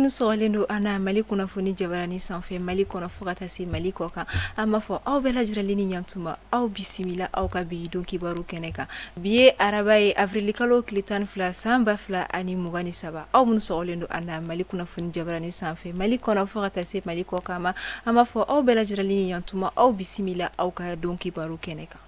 Minnu sɔgɔlen don an na Mali kunnafoni jabarani sanfɛ, Mali kɔnɔ fo ka taa se Mali kɔ kan, an b'a fɔ aw bɛɛ lajɛlen ni ɲantuma, aw bisimila aw ka bi don kibaru kɛnɛ kan. Bi ye araba ye, avril kalo tile 12 san 2023. Aw minnu sɔgɔlen don an na Mali kunnafoni jabarani sanfɛ, Mali kɔnɔ fo ka taa se Mali kɔ kan ma, an b'a fɔ aw bɛɛ lajɛlen ni ɲantuma, aw bisimila aw ka don kibaru kɛnɛ kan.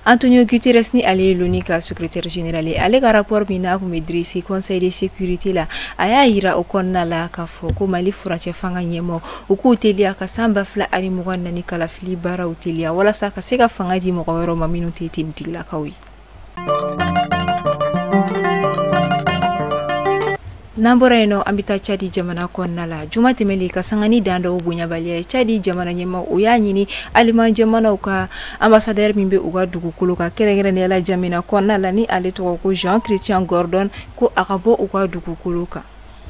Antonio Guterres ni ale ye l'ONU ka secrétaire général ye, ale ka rapport min n'a tun bɛ dressé conseil de sécurité la, a y'a yira o kɔnɔna la k'a fɔ ko Mali furancɛ fanga ɲɛmaaw u k'u teliya ka san 2024 kalafili baaraw teliya walasa ka se ka fanga di mɔgɔ wɛrɛw ma minnu tɛ tenitigilakaw ye. N'an bɔra yen nɔ, an bɛ taa Cadi jamana kɔnɔna la. Juma tɛmɛnen ka sanga ni dan dɔw bonyabaliya ye, Cadi jamana ɲɛmaa o y'a ɲini Aliman jamanaw ka ambassadeur min bɛ u ka dugukolo kan, kɛrɛnkɛrɛnnenya la Jamena kɔnɔna la, ni ale tɔgɔ ko Jean Christian Gordon, ko a ka bɔ u ka dugukolo kan.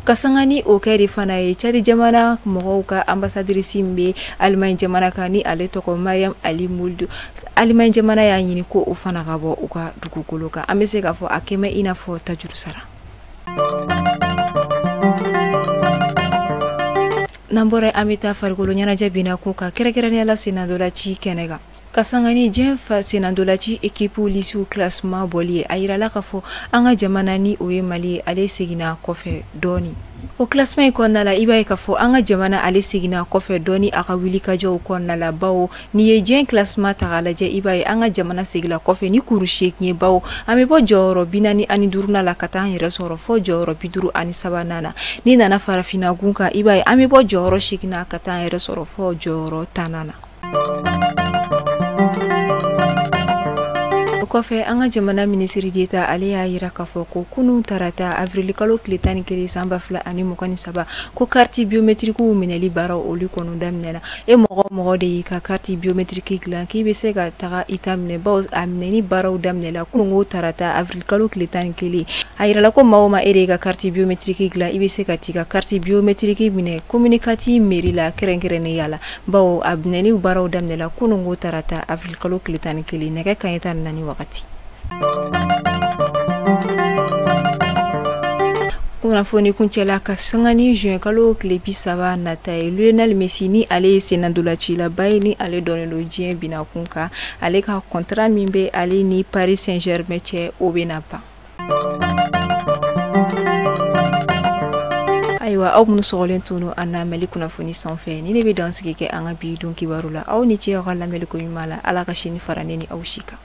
Ka sanga ni o kɛ de fana ye, Cadi jamana mɔgɔw ka ambassadrice min bɛ Alimaɲi jamana kan, ni ale tɔgɔ Mariam Ali Mould, Alimaɲi jamana y'a ɲini ko o fana ka bɔ u ka dugukolo kan. An bɛ se k'a fɔ a kɛmɛ i n'a fɔ tajuru sara. N'an bɔra, an bɛ taa farikolo ɲɛnajɛ binna kun kan, kɛrɛnkɛrɛnnenya la sennantolaci kɛnɛ kan. Ka sanga ni diɲɛ fa sennantolaci équipe lisiw classement bɔli ye, a yirala k'a fɔ an ka jamana, ni o ye Mali ye, ale seginna kɔfɛ dɔɔni. O classement in kɔnɔna la, i b'a ye k'a fɔ an ka jamana ale seginna kɔfɛ dɔɔni a ka wulikajɔw kɔnɔna la, bawo n'i ye diɲɛ classement ta k'a lajɛ, i b'a ye an ka jamana seginna kɔfɛ ni kuru 8 ye, bawo an bɛ bɔ jɔyɔrɔ 45nan la ka taa an yɛrɛ sɔrɔ fɔ jɔyɔrɔ 53nan na. N'i nana farafinna gun kan, i b'a ye an bɛ bɔ jɔyɔrɔ 8 na ka taa an yɛrɛ sɔrɔ fɔ jɔyɔrɔ 10nan na. O kɔfɛ, an ka jamana ministre d'État ale y'a yira k'a fɔ ko kunun tarata, avril kalo tile 11 san 2023, ko carte biométrique minɛli baaraw olu kɔni daminɛna. E mɔgɔ mɔgɔ de y'i ka carte biométrique dilan, k'i bɛ se ka taga i ta minɛ, bawo a minɛni baaraw daminɛla kunun ko tarata, avril kalo tile 11. A yirala ko maa o maa e de y'i ka carte biométrique dilan, i bɛ se ka t'i ka carte biométrique minɛ commune 4 mairie la kɛrɛnkɛrɛnnenya la, bawo a minɛni baaraw daminɛla kunun ko tarata, avril kalo tile 11, nɛgɛ kanɲɛ 14 wagati. Kunnafoni kuncɛla, ka sanga ni juin kalo tile 30 nata ye, Lionel Messi, ni ale ye sennantolacilaba ye, ni ale dɔnnen don diɲɛ binakun kan, ale ka contrat min bɛ ale ni Paris Saint-Germain cɛ, o bɛna ban. Ayiwa, aw minnu sɔgɔlen tun an na Mali kunnafoni sanfɛ, ni ne bɛ dan sigi kɛ an ka bi don kibaru la. Aw ni ce aw ka lamɛnni ko ɲuman la. Ala ka sini fara ne ni aw si kan.